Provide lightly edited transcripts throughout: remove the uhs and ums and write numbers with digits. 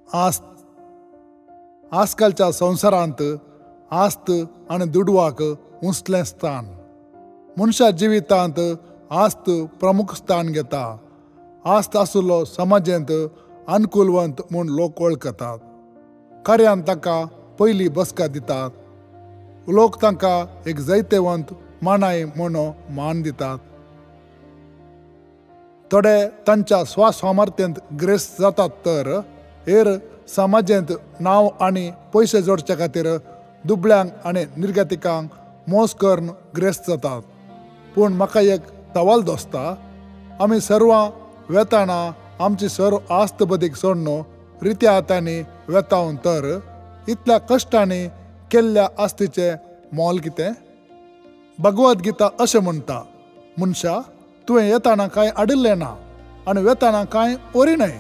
आस्त आजकालच्या संवसारांत आस्त आनी दुडवाक उंचलें स्थान. मनशा जिवितांत आस्त प्रमुख स्थान घेता. आस्त आशिल्लो समाजेंत अनुकूलवंत म्हूण लोक वळखतात. कार्यान ताका पयली बसका दितात. लोक तांकां एक जैतेवंत मानाय म्हूण मान दितात. थोडे तांच्या स्वसामर्थ्यांत ग्रेस्त जातात तर हेर समाजेंत नांव आनी पयशे जोडच्या खातीर दुबळ्यांक आनी निर्गतिकांक मोस करून ग्रेस्त जातात. पूण म्हाका एक सवाल दोसता, आमी सर्वां वेताना आमची सर्व आस्त बदीक सोडून रित्या हातांनी वेतावन तर इतल्या कश्टांनी केल्ल्या आस्तीचें मोल कितें? भगवद गीता अशें म्हणटा, मनशा तुवें येताना कांय हाडिल्लें ना आनी वेताना कांय ओरी न्हय.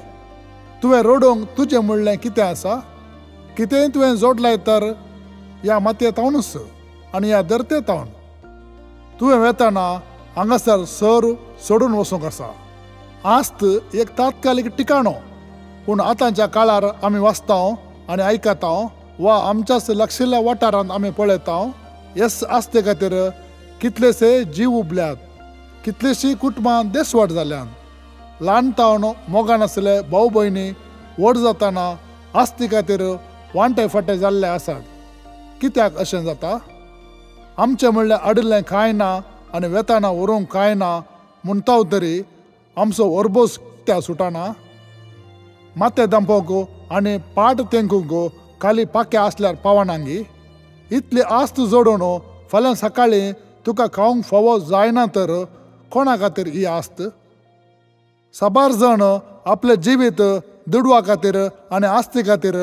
तुवें रडोवंक तुजें म्हणलें कितें आसा? कितेंय तुवें जोडलाय तर ह्या मातये तावनूच आनी ह्या धरते तावन. तुवें वेताना हांगासर सर सोडून वचूंक आसा. आस्त एक तात्कालीक ठिकाणो, पूण आतांच्या काळार आमी वाचता आनी आयकता वा आमच्याच लागशिल्ल्या वाठारांत आमी पळयता, येस आस्ते खातीर कितलेशे जीव उबल्यात, कितलीशीं कुटुंबां देसवाट जाल्यात. ल्हान तावन मोगान आसले भाव भयणी व्हड जाताना आस्ती खातीर वांटे फांटे जाल्ले आसात. कित्याक अशें जाता? आमचें म्हणल्यार आडिल्लें कांय ना आनी वेताना व्हरूंक कांय ना म्हणटा तरी आमचो ओरबोस त्या सुटाना. माथें दामपोवंक आनी पाट तेंकूंक खाली पाखे आसल्यार पावनांगी. इतली आस्त जोडून फाल्यां सकाळीं तुका खावंक फावो जायना तर कोणा खातीर ही आस्त? साबार जाण आपलें जिवीत दुडवा खातीर आनी आस्ती खातीर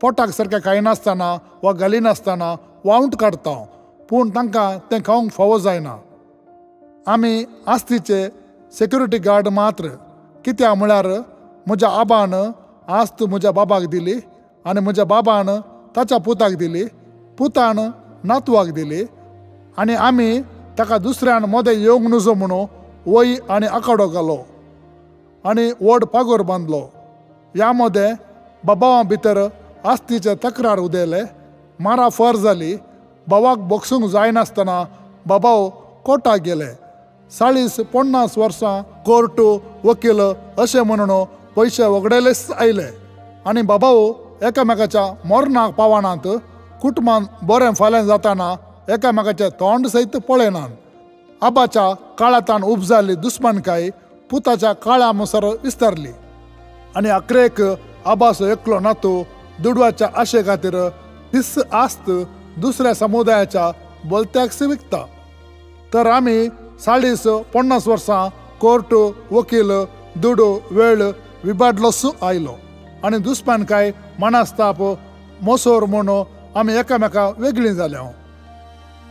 पोटाक सारकें खायनासतना वा घालिनासतना वावंट काडटा, पूण तांकां तें खावंक फावो जायना. आमी आस्तीचे सेक्युरिटी गार्ड मात्र. कित्याक म्हळ्यार म्हज्या आबान आस्त म्हज्या बाबाक दिली आनी म्हज्या बाबान ताच्या पुताक दिली, पुतान नातवाक दिली आनी आमी ताका दुसऱ्यान मोदें येवंक नजो म्हणून वय आनी आखाडो घालो आनी व्हड पागोर बांदलो. ह्या मदें बाबावां भितर आस्तीचे तक्रार उदयले, मारा फर जाली. बाबाक बोगसूंक जायनासतना बाबाव कोर्टाक गेले. 40-50 वर्सां कोर्ट वकील अशें म्हणून पयशे वगडायलेच आयले आनी बाबाव एकामेकाच्या मरणाक पावनात. कुटुंबान बरें फाल्यां जाताना एकामेकाचें तोंड सयत पळयनात. आबाच्या काळांतान उब जाल्ली दुस्मानकाय पुताच्या काळा मुसर विस्तारली आनी अकरेक आबाचो एकलो नातू दुडवाच्या आशे खातीर तीस आस्त दुसऱ्या समुदायाच्या बोलत्याक विकता. तर आमी 40-50 वर्सां कोर्ट वकील दुडू वेळ विबाडलोच आयलो आनी दुस्मानकाय मनास्ताप मोसोर म्हूण आमी एकामेका वेगळीं जाल्या.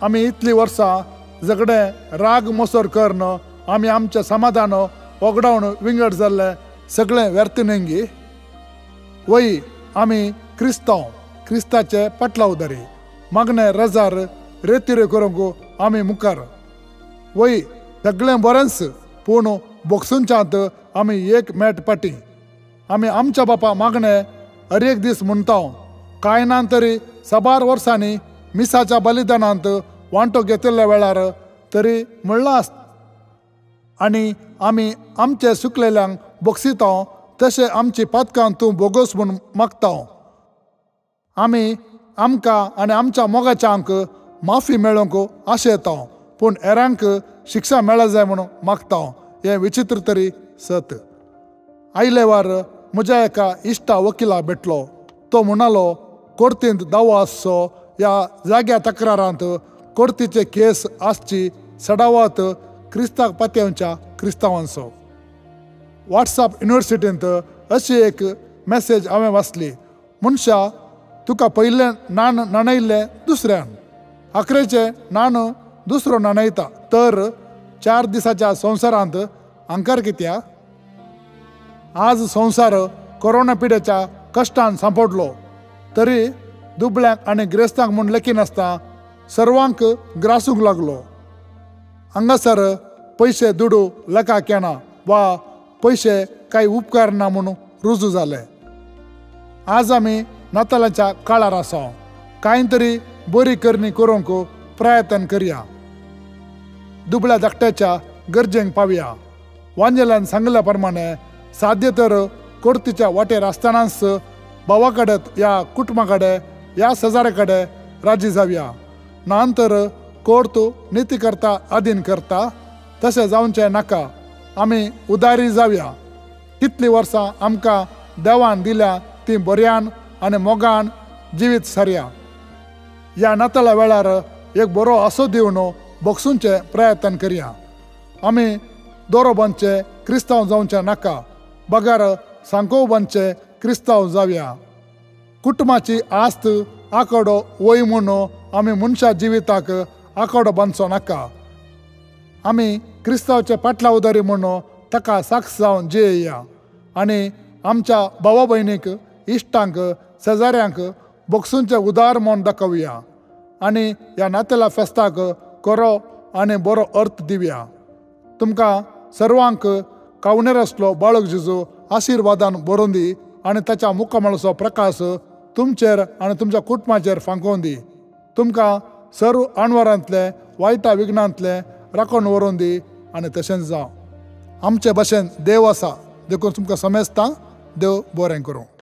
आमी इतलीं वर्सां झगडें राग मोसोर करून आमी आमचें समाधान वगडावन विंगड जाल्लें सगळें व्यर्थ न्हय. वय आमी क्रिस्तांव, क्रिस्ताचे पाटलावदारी मागणे रजार रेतिरे करूंक आमी मुखार. वय सगळें बरेंच, पूण बोगसूंच्यांत आमी एक मेट पाटी. आमी आमच्या बापा मागणे हर एक दीस म्हणटा. कांय ना तरी साबार वर्सांनी मिसाच्या बलिदानांत वांटो घेतिल्ल्या वेळार तरी म्हणलां आसता आनी आमी आमचे सुकलेल्यांक बोगसिता तशें आमची पातकां तूं बोगोस म्हूण मागता. आमी आमकां आनी आमच्या मोगाच्यांक माफी मेळोवंक आशेता, पूण हेरांक शिक्षा मेळ जाय म्हूण मागता. हें विचित्र तरी सत. आयले वार म्हज्या एका इश्टा वकिला भेटलो. तो म्हणालो, कोर्तींत दावो आसचो ह्या जाग्या तक्रारांत कोर्तीचे केस आसची सडावत क्रिस्ताक पातयेवच्या क्रिस्तांवांचो. वॉट्सएप युनिवर्सिटींत अशी एक मॅसेज हांवें वाचली, मनशा तुका पयलें नाण नाणयल्लें दुसऱ्यान, अकरेचें नाण दुसरो नाणयता तर 4 दिसाच्या संवसारांत अंकार कित्याक? आज संवसार कोरोना पिडेच्या कश्टान सांपडलो तरी दुबळ्यांक आनी ग्रेस्तांक म्हूण लेखिनासतना सर्वांक ग्रासूंक लागलो. हांगासर पयशे दुडू लेखाक येना वा पयशे कांय उपकारना म्हूण रुजू जाले. आज आमी नातालाच्या काळार आसा, कांय तरी बरी करणी करूंक प्रयत्न करया, दुबळ्या धाकट्याच्या गरजेंक पावया। वांजेलान सांगल्या प्रमाणे साध्य तर कोर्तीच्या वाटेर आसतनाच भावा कडेन या कुटुंबा कडेन या शेजाऱ्या कडेन राजी जावया। ना तर कोर्त निती करता आदीन करता तशें जावचें नाका, आमी उदारी जावया। कितलीं वर्सां आमकां देवान दिल्या ती बऱ्यान आनी मोगान जिवीत सारया। ह्या नाताला वेळार एक बरो आसो दिवन बगसूंचें प्रयत्न करया। आमी दोरो बांदचे क्रिस्तांव जावचें नाका, बगर सांकोव बांदचे क्रिस्तांव जावया। कुटुंबाची आस्त आकडो वय म्हूण आमी मनशा जिविताक आकडो बांदचो नाका। आमी क्रिस्तांवचे पाटला उदारी म्हूण ताका साक्ष जावन जियेया आनी आमच्या भावा भयणीक, इश्टांक, शेजाऱ्यांक बगसूंचें उदार म्हूण दाखोवया आनी ह्या नातेला फेस्ताक खरो आनी बरो अर्थ दिवया। तुमकां सर्वांक कावणेर आसलो बाळक जेजू आशिर्वादान भरून दी आनी ताच्या मुखामळाचो प्रकाश तुमचेर आनी तुमच्या कुटुंबाचेर फांकोवन दी। तुमकां सर्व अणवरांतले वायटा विघ्नांतले राखून व्हरून दी आनी तशेंच जावं। आमचे भाशेन देव आसा देखून तुमकां समजता। देव बरें करूं।